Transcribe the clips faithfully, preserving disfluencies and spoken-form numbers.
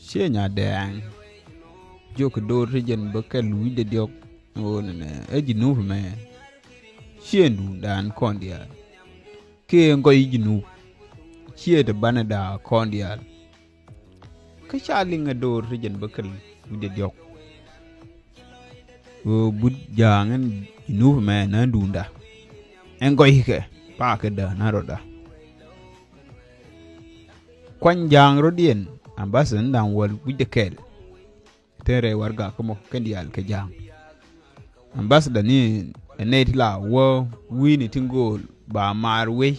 Ciɛ nya dɛɛŋ. Jiök kɛ do̱r ti jɛn bä kɛl wi̱cdɛ diɔ̱k. Ɣöö nɛnɛ ɛ Jinub mɛ. Ciɛ duundan kɔn diaal. Kiɛ ŋɔc Jinub. Ciɛ ti banɛ da̱a̱ kɔn diaal. Kä ca liŋ ɛ do̱r ti jɛn bä kɛl wi̱cdɛ diɔ̱k. Ɣöö but ja̱a̱ŋ ɛn Jinub mɛ nä duunda. Ɛn gɔckɛ pakɛ däär nä rɔɔda. Kuany ja̱a̱ŋ rɔ̱diɛn ambassador ni da̱ŋ wäl wi̱cdɛ kɛl. Tëë rɛy warɛgak kä mɔ kɛn diaal kɛ ja̱a̱ŋ. Ambassador ni ɛ nɛy ti la wä wi̱i̱ni tin gööl ba maar wec.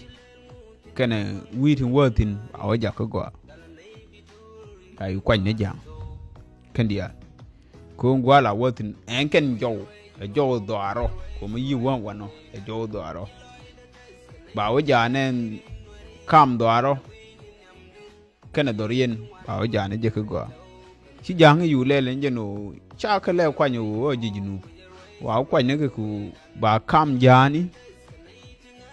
Kɛnɛ wi̱i̱ tin wä thi̱n ba wä jak kä gɔaa. Ca yuk kuany ni ja̱a̱ŋ kɛn diaal. Ko̱o̱ŋ gua̱a̱ la wä thi̱n ɛn kɛn jɔw ɛ jɔw dhɔaarɔ. Ko̱o̱m mi yi̱ wä wanɔ ɛ jɔw dhɔaarɔ. Ba wä ja̱a̱ŋ ɛn kam dhɔaarɔ. Kɛnɛ dhɔriɛn ba wä ja̱a̱ŋ ɛ jɛ kä gɔaa. Ci ja̱a̱ŋ i̱ yuu lɛl ɛn jɛn ɣöö ca kɛ lɛ kuany ɣöö ɛ ji̱ Jinub. Wa wä kuany ni kɛ ku ba kam ja̱a̱ŋ i̱.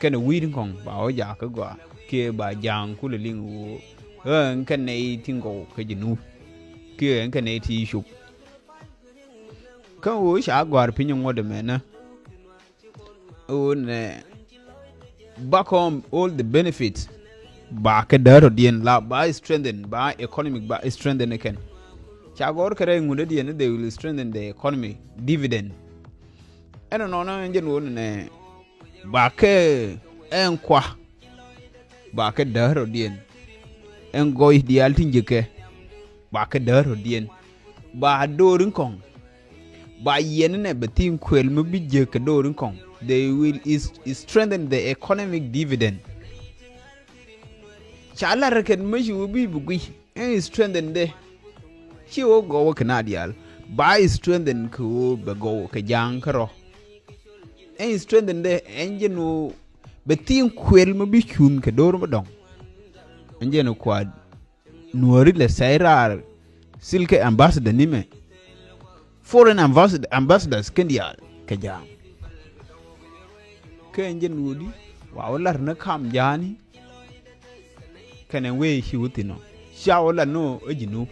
Kɛnɛ wi̱i̱ tin kɔ̱ŋ ba wä ja̱a̱ŋ kä gɔaa kiɛ ba ja̱a̱ŋ kulɛ liŋ ɣöö ɛ ɛn kɛn nɛy tin gɔw kä Jinub. Kiɛ ɛn kɛn nɛy ti cop. Kä ɣöö ca gɔ̱a̱r piny ŋuɔ̱t ɛmɛnä. Ɣöö nɛ back home all the benefits. Ba kɛ däär rɔ̱diɛn la ba strengthen ba economic ba strengthen kɛn. Ca gɔ̱r kɛ rɛy ŋundädiɛn they will strengthen the economy dividend. Ɛn nɔnɔ ɛn jɛn ɣöö nɛ ba kɛ ɛn kua. Ba kɛ däär rɔ̱diɛn. Ɛn gɔy diaal tin ji̱kɛ. Ba kɛ däär rɔ̱diɛn. Ba do̱r in kɔ̱ŋ. Ba yɛn nɛ bɛ thi̱n kuɛl mi bi jiäk kɛ do̱r in kɔ̱ŋ. They will is, is strengthen the economic dividend. Ca lar kɛn mi ci wä bi bi gui̱. Ɛn strengthen de. Ci wä gɔw wä kɛ na diaal. Ba strengthen kɛ wä bɛ gɔw kɛ ja̱a̱ŋ kärɔ. Ɛn strengthen de ɛn jɛn wä bɛ thi̱n kuɛl mi bi cuun kɛ do̱r mi dɔ̱ŋ. Ɛn jɛn wä kuat. Nuɔ̱ɔ̱ri lɛ sɛy raar thil kɛ ambassador ni mɛ. Foreign ambassador, ambassadors kɛn diaal kɛ ja̱a̱ŋ. Kɛ ɛn jɛn ɣöödi wa wä lar ni kam ja̱a̱ni. Kɛnɛ wee ci wä thi̱n ɔ ca wä lar ni ɣöö ɛ Jinub.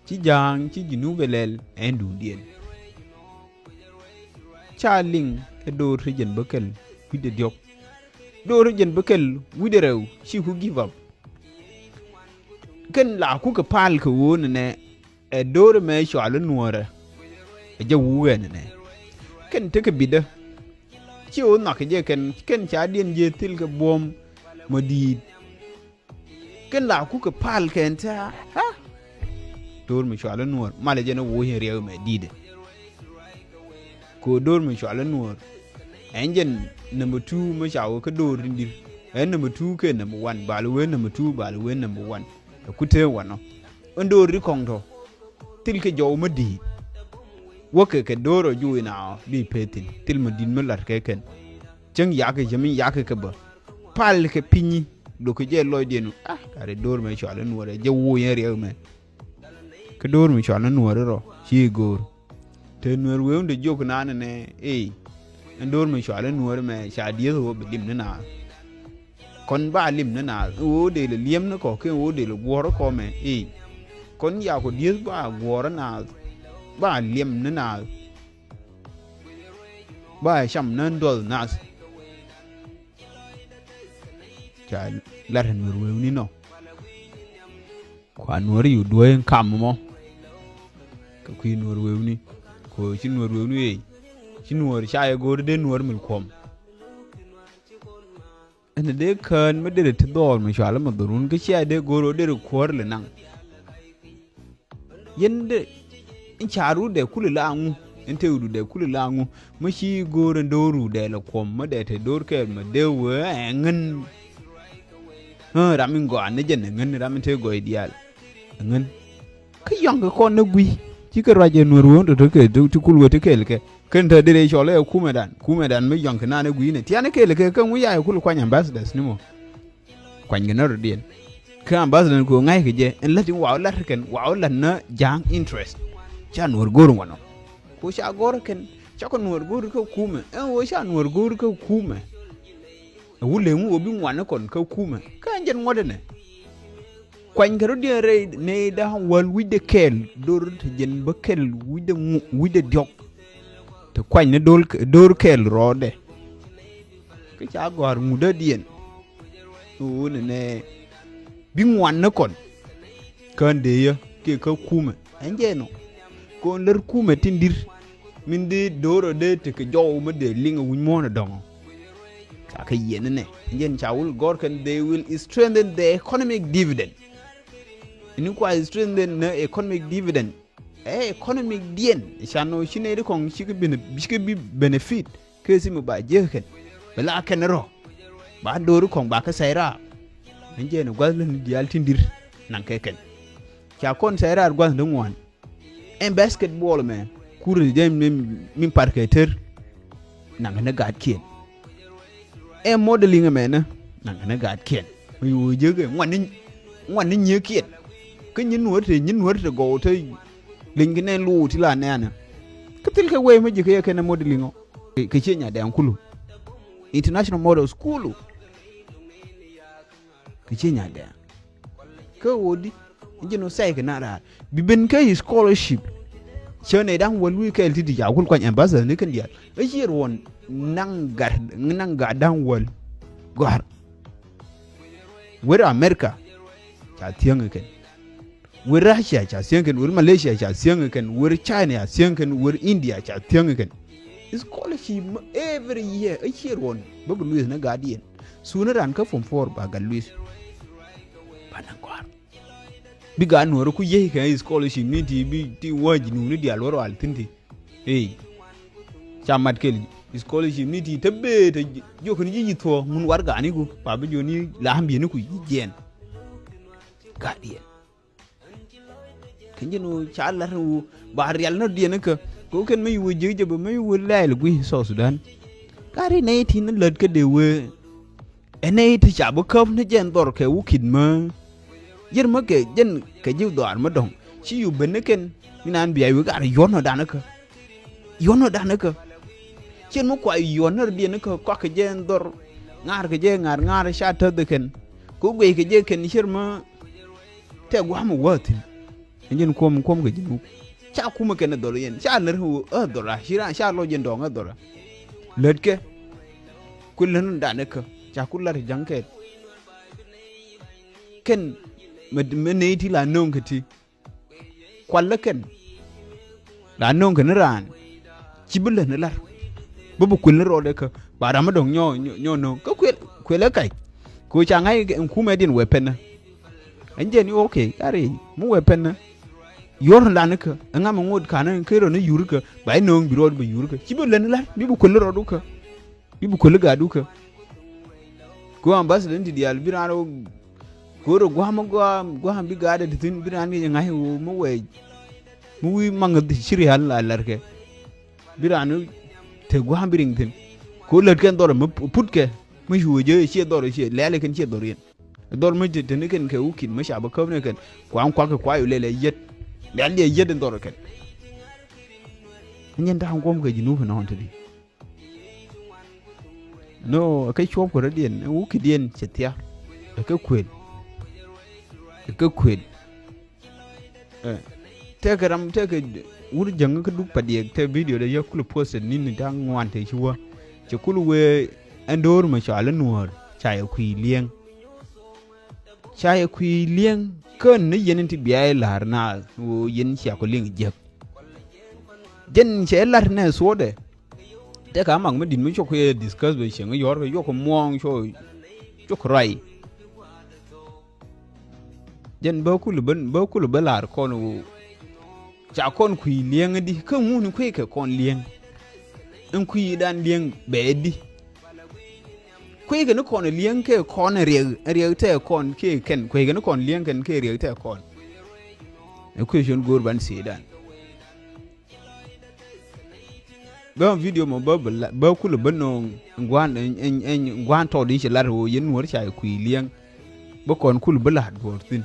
Ci ja̱a̱ŋ ci Jinub ɛ lɛl ɛn duundiɛn. Ca liŋ ɛ do̱r ti jɛn bä kɛl wi̱cdɛ diɔ̱k. Do̱r ti jɛn bä kɛl wi̱cdɛ rɛw ci ku give up. Kɛn la kukɛ pal kɛ ɣöö nɛnɛ ɛ do̱r ɛmɛ cɔal ɛ nuɔ̱ɔ̱rɛ. Ɛ jɛ wukɛ nɛnɛ kɛn tekɛ bitdä. Ci ɣöö nhɔakɛ jɛ kɛn kɛn ca diɛn jɛ thil kɛ buɔ̱m mɔ di̱i̱t. Kɛn la kukɛ pal kɛn tɛ ha. Do̱r mi cɔal i̱ nuɔ̱ɔ̱r malɛ jɛn i̱ woc in riɛk mɛ di̱i̱dɛ. Kɛ ɣöö do̱r mi cɔal i̱ nuɔ̱ɔ̱r ɛn jɛn number two mi ca wä kä do̱r in di̱r. Ɛn number two kɛ number one bal wee number two bal wee number one. Ɛ kut tëë wanɔ ɛn do̱r in kɔŋ tɔ. Thil kɛ jɔw mi di̱i̱t. Wäkɛ kɛ do̱r ɔ juuc na ɔ bi pee thi̱n thil mi di̱i̱t mi lat kɛ kɛn. Cäŋ yakɛ cɛ mi yakɛ kɛ bä pal kɛ pinyi. Lo̱kɛ jɛ lɔcdiɛn a kari do̱r mɛ cɔal i̱ nuɔ̱ɔ̱r ɛ jɛ woc in riɛk mɛ. Kä do̱r mi cɔal i̱ nuɔ̱ɔ̱r irɔ ci i̱ go̱o̱r. Te nuɛr wee wun te jiök naan ɛnɛ ey. Ɛn do̱r mi cɔal i̱ nuɔ̱ɔ̱r mɛ ca dieth ɣöö bi lim ni naath. Kɔn ba lim ni naath ɣöö dee lɛ liɛm ni kɔ ken ɣöö dee lɛ guɔ̱ɔ̱r kɔ mɛ ey. Kɔn yakɔ dieth ba guɔ̱ɔ̱r naath ba liɛm ni naath. Ba cam ni duɔth naath. Ca lat nuɛr wee wuni nɔ. Kua nuɔr yu duɔ̱ɔ̱c in kam mɔ. Kɛ kui̱ nuɔr wewni kɛ ɣöö ci nuɔr wewni ëë ci nuɔr ca yɛ go̱o̱r dee nuɔr mil kuɔm. Ɛn dee kään mi derɛ ti dhɔɔr mi cual mi dhorun kä cia dee go̱o̱r ɣöö derɛ kuäär lɛ naŋ. Yɛn dee in ca rut dee kulɛ la ŋu in te wut dee kulɛ la ŋu. Mi ci go̱o̱r in do̱o̱r wut dee lɛ kuɔm mi dee te do̱o̱r kɛɛl mi dee wee ɛŋän. Ram in gɔaa ni jɛn ɛŋän ram in te gɔɔy diaal. Ɛŋän kä yɔ̱ŋ kɛ kɔn ni gui̱ ci kɛ ruac ɛ nuɔ̱r wee wun tɔ̱tɔ̱ kɛ ti kul wee ti kɛɛl kɛ kɛn te derɛ cɔl ɛ kumɛdan kumɛdan mi yɔ̱ŋ kɛ naan ɛ gui̱ ni tian ɛ kɛɛl kɛ kɛ ŋu ya̱a̱ ɛ kul kuany ambassadors ni mɔ. Kuany kɛ nä rɔ̱diɛn kä ambassador ni kɛ ɣöö ŋa̱ckɛ jɛ ɛn lät in wa wä lat kɛn wa wä lat nä ja̱a̱ŋ interest. Ca nuɔ̱r go̱o̱r wanɔ kɛ ɣöö ca gɔ̱r kɛn ca kɛ nuɔ̱r go̱o̱r kä kumɛ ɛn ɣöö ca nuɔ̱r go̱o̱r kä kumɛ. Ɛ wulɛ ŋu ɣöö bi ŋuan ni kɔn kä kumɛ kä ɛn jɛn ŋuɔ̱t ɛnɛ. Kuany kɛ rɔ̱diɛn rɛy nɛy da̱ŋ wäl wi̱cdɛ kɛɛl, do̱r te jɛn bä kɛl wi̱cdɛ ŋu-, wi̱cdɛ diɔ̱k. Te kuany ni do̱r, do̱r kɛɛl rɔɔdɛ. Kä ca gɔ̱a̱r ŋut dädiɛn. Ɣöö nɛnɛ bi ŋuan ni kɔn. Kään dee yä kiɛ kä kumɛ. Ɛn jɛ nɔ. Kɔn lär kumɛ tin di̱r. Min dee do̱r ɔ dee tekɛ jɔw mi dee liŋ ɛ wi̱ny muɔ̱ɔ̱n ɛ dɔ̱ŋɔ. Ca kɛ yiɛn ni nɛ. Ɛn jɛ ni ca wul gɔ̱r kɛn, they will strengthen the economic dividend. Ini kua strengthen ni economic dividend. Ɛ economic diɛn. Ca nɔ ci nɛy di kɔŋ cikɛ bene-, cikɛ bi benefit. Kɛ si mi ba jiäk kɛn. Bɛ la kɛn rɔ. Ba do̱r kɔŋ ba kɛ sɛy raar. Ɛn jɛ ni gua̱th lä ni diaal tin di̱r. Naŋ kɛ kɛn. Ca kɔn sɛy raar gua̱th ni ŋuan. Ɛn basketball mɛ, kurɛ jɛ min, min parkɛ ter. Naŋ ni gaatkiɛn. Ɛn modeling mɛnɛ, naŋ ni gaatkiɛn. Mi wee jek ŋuan ni, ŋuan ni nyiekiɛn. Kä nyin nuɔ̱t te, nyin nuɔ̱t te gɔw te. Leny ki nɛn luut ti la nɛɛnɛ. Kä thil kɛ wee mi jek kɛ yɛ kɛn modeling ɔ. Kɛ, kɛ cie nya dɛŋ kulu. International models kulu. Kɛ cie nya dɛŋ. Kä ɣöö di, ji̱n wä sɛy kɛ na raar. Bi ben kä scholarship. Cä nɛy da̱ŋ wäl wi̱i̱ kɛɛl ti di ca kul kuany ambassador ni kɛn diaal. Ɛ ciɛ ruɔ̱n naŋ gat, naŋ gat da̱ŋ wäl. Gɔ̱a̱r. Wer America. Ca thiäŋ kɛn. Wer Russia ca thiäŋ kɛn. Wer Malaysia ca thiäŋ kɛn. Wer China ca thiäŋ kɛn. Wer India ca thiäŋ kɛn. Scholarship ma every year. Ɛ ciɛ ruɔ̱n. Bä bi lueth ni gat yɛn. Suuni ran kä form four ba gat lueth. Ba naŋ gɔ̱a̱r. Bi gaat nuɔ̱ɔ̱ri ku yiey kɛ scholarship ni ti bi ti wä ji̱ nuuni diaal wä rual thi̱n ti. Ey. Ca mat kɛl scholarship ni ti te bee te jiök ni ji̱ yi̱ thuɔ̱ɔ̱ ŋun warɛgani ku pa bi jiök ni la̱a̱m bi̱i̱ni ku ji̱ jiɛɛn. Gaat yɛn. Kɛ ji̱n wu ca lar wu ba rial ni diɛn kä. Kɛ wu kɛn mi wu ji̱ jɛ bä mi wu lɛɛl gui̱ South Sudan. Gaat yɛn nɛy ti ni lät kä dee wee. Ɛn nɛy ti ca bi käp ni jɛn dhɔr kɛ wukit mä. Yɛr mä kɛ jɛn kɛ ji̱ dhɔaar mä dɔ̱ŋ ci yu ben ni kɛn. Mi naan bia yu gar yuɔ̱n ɔ dan kä. Yuɔ̱n ɔ dan kä. Cien mä kua yuɔ̱n ni rɔ diɛn kä kɔak kɛ jɛn dhɔr. Ŋaar kɛ jɛ ŋaar ŋaar ca täth kɛn. Kɛ guey kɛ jɛ kɛn cir mä. Tɛ gua̱a̱m ɛ wäthin. Ɛn jɛn kuɔm kuɔm kɛ ji̱ nup. Ca kumɛ kɛn ɛ dhɔr yɛn ca lär ɛ dhɔr a ci raan ca lɔc jɛn dɔ̱ŋ ɛ dhɔr a. Lätkɛ. Ku län dan ɛ kä ca ku lar ja̱ŋ kɛɛt. Kɛn mɛ mɛ nɛy ti la nööŋ kɛ ti. Kualä kɛn. La nööŋ kɛn raan. Ci bi län lar. Bä bi kuël ni rɔɔdɛ kä ba ram mi dɔ̱ŋ nyɔ nyɔ nyɔ nööŋ kä kuël kuël ɛ kac. Kɛ ca ŋa̱c ɛn kumɛ diɛn wɛ pɛnä. Ɛn jɛn i̱ okay, kari mi wɛ pɛnä. Yuɔr ni lan ikä ɛŋa mi ŋot kanä kɛ rɔ ni yur ikä ba inööŋ bi rɔɔd bi yur ikä ci bi län lar bi bi kuël rɔɔd ikä. Bi bi kuël gaat ikä. Kɛ ambassador ni ti diaal bi raan rɔ kɛ rɔ gua̱a̱m gua̱a̱m gua̱a̱m bi gaat ɛ ti thi̱n bi raan ŋi̱c ŋa̱c wä mi wɛ mi wi̱i̱ maŋ ci rial la larkɛ. Bi raan te gua̱a̱m bi riŋ thi̱n. Kɛ wä lät kɛn dhɔr mi putkɛ mi cu wä jɛ ciɛ dhɔr ciɛ lɛɛl kɛn ciɛ dhɔr yɛn. Dhɔr mi te teni kɛn kɛ wä kit mi ca bä käp ni kɛn kua̱a̱ŋ kuak kɛ kuay wä lɛl ɛ yet. Lɛl yɛ yet in dhɔr kɛn. Nyɛn da̱a̱ŋ guɔ̱m kɛ ji̱ nup inɔ̱ɔ̱n te di. No, ɛ kɛ cuɔp kɛ rɔ̱diɛn ɛ wä kit yɛn cɛ thia. Ɛ kɛ kuël. Ɛ kɛ kuël. Ɛ, tɛkɛ ram tɛkɛ wur jäŋ kä duk pa diɛk tɛ video dɛ yɛ kul posted ni ni da̱ŋ ŋuan tɛ ci wä. Cɛ kul wee ɛn do̱r mɛ cɔal i̱ nuɔ̱ɔ̱r ca yɛ kui̱ liɛŋ. Ca yɛ kui̱ liɛŋ kän ni yɛn in ti bia i̱ la̱r naath wee yɛn cia kɔ liŋ jiäk. Jɛn cɛ lar nɛ thuɔ̱ɔ̱dɛ. Tɛkɛ amak mi di̱t mi cok kɛ discuss bɛ cieŋ yɔ̱ɔ̱r kɛ yɔk kɛ muɔ̱ɔ̱ŋ cok cok ruac. Jɛn bä kul bä bä kul bä la̱r kɔn wu. Ca kɔn kui̱ liɛŋ di kä ŋun kui̱ kɛ kɔn liɛŋ. Ɛn kui̱ dan liɛŋ bɛ di. Kui̱ kɛ ni kɔn liɛŋ kɛ kɔn riɛk riɛk tɛ kɔn kɛ kɛn kui̱ kɛ ni kɔn liɛŋ kɛn kɛ riɛk tɛ kɔn. Ɛ kui̱ cun go̱o̱r ban thiëëdan. Bä video mɔ bä bä la bä kulɛ bä nööŋ ɛn gua̱a̱n ɛn ɛn ɛn gua̱a̱n tɔɔt in ci lat ɣöö yɛn nuɔ̱ɔ̱r ca yɛ kui̱ liɛŋ. Bä kɔn kulɛ bä la̱t duɔ̱ɔ̱r thi̱n.